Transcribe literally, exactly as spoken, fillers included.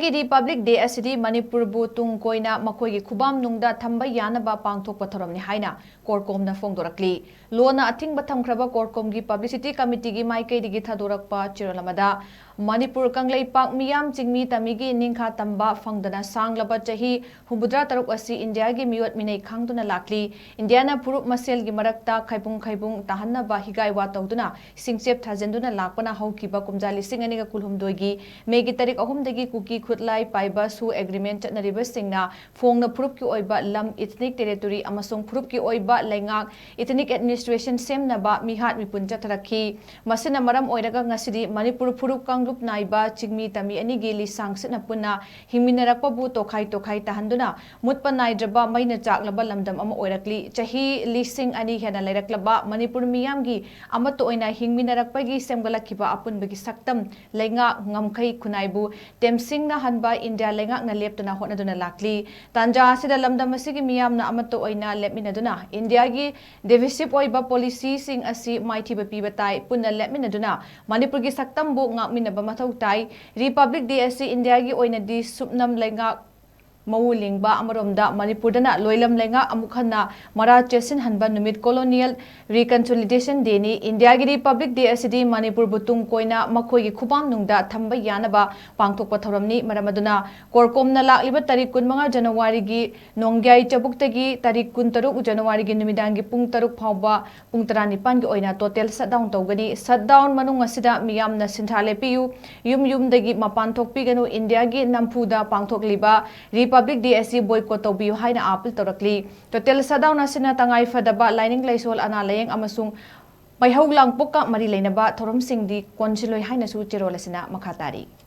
ꯒꯤ republic day ꯑꯁꯤꯗꯤ ꯃꯅꯤꯄꯨꯔꯕꯨ ꯇꯨꯡ ꯀꯣꯏꯅ ꯃꯈꯣꯏꯒꯤ ꯈꯨꯕꯥꯝ ꯅꯨꯡꯗ ꯊꯝꯕ ꯌꯥꯅꯕ ꯄꯥꯡꯊꯣꯛꯄ ꯊꯧꯔꯝꯅꯤ ꯍꯥꯏꯅ ꯀꯣꯔꯀꯣꯝꯅ ꯐꯣꯡꯗꯣꯔꯛꯂꯤ꯫ ꯂꯣꯟꯅ ꯑꯊꯤꯡꯕ ꯊꯝꯈ꯭ꯔꯕ ꯀꯣꯔꯀꯣꯝꯒꯤ ꯄꯕ꯭ꯂꯤꯁꯤꯇꯤ ꯀꯃꯤꯇꯤꯒꯤ ꯃꯥꯏꯀꯩꯗꯒꯤ ꯊꯥꯗꯣꯔꯛꯄ ꯆꯦꯔꯣꯜ ꯑꯃꯗ, ꯃꯅꯤꯄꯨꯔ ꯀꯪꯂꯩꯄꯥꯛ ꯃꯤꯌꯥꯝ ꯆꯤꯡꯃꯤ ꯇꯝꯃꯤꯒꯤ ꯅꯤꯡꯈꯥ ꯇꯝꯕ ꯐꯪꯗꯅ ꯁꯥꯡꯂꯕ ꯆꯍꯤ ꯍꯨꯝꯐꯨꯇꯔꯥ ꯇꯔꯨꯛ ꯑꯁꯤ ꯏꯟꯗꯤꯌꯥꯒꯤ ꯃꯤꯑꯣꯠ ꯃꯤꯅꯩ ꯈꯥꯡꯗꯨꯅ ꯂꯥꯛꯂꯤ꯫ ꯏꯟꯗꯤꯌꯥꯅ ꯐꯨꯔꯨꯞ ꯃꯁꯦꯜꯒꯤ ꯃꯔꯛꯇ ꯈꯥꯏꯕꯨꯡ ꯈꯥꯏꯕꯨꯡ ꯇꯥꯍꯟꯅꯕ ꯍꯤꯒꯥꯏ ꯋꯥ ꯇꯧꯗꯨꯅ ꯁꯤꯡꯆꯦꯞ ꯊꯥꯖꯤꯟꯗꯨꯅ ꯂꯥꯛꯄꯅ ꯍꯧꯈꯤꯕ ꯀꯨꯝꯖꯥ ꯂꯤꯁꯤꯡ ꯑꯅꯤꯒ ꯀꯨꯟꯍꯨꯝꯗꯣꯏꯒꯤ ꯃꯦꯒꯤ ꯇꯥꯔꯤꯛ ꯑꯍꯨꯝꯗꯒꯤ ꯀꯨꯀꯤ ꯈꯨꯠꯂꯥꯏ ꯄꯥꯏꯕ ꯁꯨ ꯑꯦꯒ꯭ꯔꯤꯃꯦꯟ ꯆꯠꯅꯔꯤꯕꯁꯤꯡꯅ ꯐꯣꯡꯅ ꯐꯨꯔꯨꯞꯀꯤ ꯑꯣꯏꯕ ꯂꯝ, ethnic territory, ꯑꯃꯁꯨꯡ ꯐꯨꯔꯨꯞꯀꯤ ꯑꯣꯏꯕ ꯂꯩꯉꯥꯛ, ethnic administration, ꯁꯦꯝꯅꯕ ꯃꯤꯍꯥꯠ ꯃꯤꯄꯨꯟ ꯆꯠꯊꯔꯛꯈꯤ꯫ ꯃꯁꯤꯅ ꯃꯔꯝ ꯑꯣꯏꯔꯒ ꯉꯁꯤꯗꯤ ꯃꯅꯤꯄꯨꯔ ꯐꯨꯔꯨꯞ ꯀꯥꯡꯂꯨꯞ ꯅꯥꯏꯕ ꯆꯤꯡꯃꯤ ꯇꯝꯃꯤ ꯑꯅꯤꯒꯤ ꯂꯤꯁꯥꯡ ꯁꯤꯠꯅ ꯄꯨꯟꯅ ꯍꯤꯡꯃꯤꯟꯅꯔꯛꯄꯕꯨ ꯇꯣꯈꯥꯏ ꯇꯣꯈꯥꯏ ꯇꯥꯍꯟꯗꯨꯅ ꯃꯨꯠꯄ ꯅꯥꯏꯗ꯭ꯔꯕ ꯃꯩꯅ ꯆꯥꯛꯂꯕ ꯂꯝꯗꯝ ꯑꯃ ꯑꯣꯏꯔꯛꯂꯤ꯫ ꯆꯍꯤ ꯂꯤꯁꯤꯡ ꯑꯅꯤ ꯍꯦꯟꯅ ꯂꯩꯔꯛꯂꯕ ꯃꯅꯤꯄꯨꯔ ꯃꯤꯌꯥꯝꯒꯤ ꯑꯃꯠꯇ ꯑꯣꯏꯅ ꯍꯤꯡꯃꯤꯟꯅꯔꯛꯄꯒꯤ ꯁꯦꯝꯒꯠꯂꯛꯈꯤꯕ ꯑꯄꯨꯟꯕꯒꯤ ꯁꯛꯇꯝ, ꯂꯩꯉꯥꯛ, ꯉꯝꯈꯩ, ꯈꯨꯟꯅꯥꯏꯕꯨ ꯇꯦꯝꯁꯤꯡꯅꯍꯟꯕ ꯏꯟꯗꯤꯌꯥ ꯂꯩꯉꯥꯛꯅ ꯂꯦꯞꯇꯅ ꯍꯣꯠꯅꯗꯨꯅ ꯂꯥꯛꯂꯤ꯫ ꯇꯥꯟꯖꯥ ꯑꯁꯤꯗ ꯂꯝꯗꯝ ꯑꯁꯤꯒꯤ ꯃꯤꯌꯥꯝꯅ ꯑꯃꯠꯇ ꯑꯣꯏꯅ ꯂꯦꯞꯃꯤꯟꯅꯗꯨꯅ ꯏꯟꯗꯤꯌꯥꯒꯤ divisive ꯑꯣꯏꯕ ꯄꯣꯂꯤꯁꯤꯁꯤꯡ ꯑꯁꯤ ꯃꯥꯏꯊꯤꯕ ꯄꯤꯕ ꯇꯥꯏ꯫ ꯄꯨꯟꯅ ꯂꯦꯞꯃꯤꯟꯅꯗꯨꯅ ꯃꯅꯤꯄꯨꯔꯒꯤ ꯁꯛꯇꯝꯕꯨ ꯉꯥꯛꯃꯤꯟꯅꯕ ꯃꯊꯧ ꯇꯥꯏ꯫ ꯔꯤꯄꯕ꯭ꯂꯤꯛ ꯗꯦ ꯑꯁꯤ ꯏꯟꯗꯤꯌꯥꯒꯤ ꯑꯣꯏꯅꯗꯤ ꯁꯨꯞꯅꯝ ꯂꯩꯉꯥꯛ ꯃꯑꯣꯡ ꯂꯤꯡꯕ ꯑꯃꯔꯣꯝꯗ ꯃꯅꯤꯄꯨꯔꯗꯅ ꯂꯣꯏꯂꯝ ꯂꯩꯉꯥꯛ ꯑꯃꯨꯛ ꯍꯟꯅ ꯃꯔꯥ ꯆꯦꯠꯁꯤꯟꯍꯟꯕ ꯅꯨꯃꯤꯠ, colonial reconciliation dayꯅꯤ꯫ ꯏꯟꯗꯤꯌꯥꯒꯤ ꯔꯤꯄꯕ꯭ꯂꯤꯛ ꯗꯦ ꯑꯁꯤꯗꯤ ꯃꯅꯤꯄꯨꯔꯕꯨ ꯇꯨꯡ ꯀꯣꯏꯅ ꯃꯈꯣꯏꯒꯤ ꯈꯨꯕꯥꯝꯅꯨꯡꯗ ꯊꯝꯕ ꯌꯥꯅꯕ ꯄꯥꯡꯊꯣꯛꯄ ꯊꯧꯔꯝꯅꯤ꯫ ꯃꯔꯝ ꯑꯗꯨꯅ ꯀꯣꯔꯀꯣꯝꯅ ꯂꯥꯛꯂꯤꯕ ꯇꯥꯔꯤꯛ ꯀꯨꯟꯃꯉꯥ ꯖꯅꯋꯥꯔꯤꯒꯤ ꯅꯣꯡꯌꯥꯏ ꯆꯕꯨꯛꯇꯒꯤ ꯇꯥꯔꯤꯛ ꯀꯨꯟꯇꯔꯨꯛ ꯖꯅꯋꯥꯔꯤꯒꯤ ꯅꯨꯃꯤꯗꯥꯡꯒꯤ ꯄꯨꯡ ꯇꯔꯨꯛ ꯐꯥꯎꯕ ꯄꯨꯡ ꯇꯔꯥꯅꯤꯄꯥꯟꯒꯤ ꯑꯣꯏꯅ total shutdown ꯇꯧꯒꯅꯤ꯫ Shutdown ꯃꯅꯨꯡ ꯑꯁꯤꯗ ꯃꯤꯌꯥꯝꯅ ꯁꯤꯟꯊꯥ ꯂꯦꯞꯄꯤꯌꯨ, ꯌꯨꯝ ꯌꯨꯝꯗꯒꯤ ꯃꯄꯥꯟ ꯊꯣꯛꯄꯤꯒꯅꯨ, ꯏꯟꯗꯤꯌꯥꯒꯤ ꯅꯝꯐꯨꯗ ꯄꯥꯡꯊꯣꯛꯂꯤꯕ ꯔꯤꯄꯕ꯭ꯂꯤꯛ ꯗꯦ ꯑꯁꯤ boycott ꯇꯧꯕꯤꯌꯨ ꯍꯥꯏꯅ appeal ꯇꯧꯔꯛꯂꯤ꯫ Total shutdown ꯑꯁꯤꯅ ꯇꯉꯥꯏ ꯐꯗꯕ ꯂꯥꯏꯅꯤꯡ ꯂꯥꯏꯁꯣꯜ, ꯑꯅꯥ ꯂꯥꯌꯦꯡ ꯑꯃꯁꯨꯡ ꯃꯩꯍꯧ ꯂꯥꯡꯄꯣꯛꯀ ꯃꯔꯤ ꯂꯩꯅꯕ ꯊꯧꯔꯝꯁꯤꯡꯗꯤ ꯀꯣꯟꯁꯤꯜꯂꯣꯏ ꯍꯥꯏꯅꯁꯨ ꯆꯦꯔꯣꯜ ꯑꯁꯤꯅ ꯃꯈꯥ ꯇꯥꯔꯤ꯫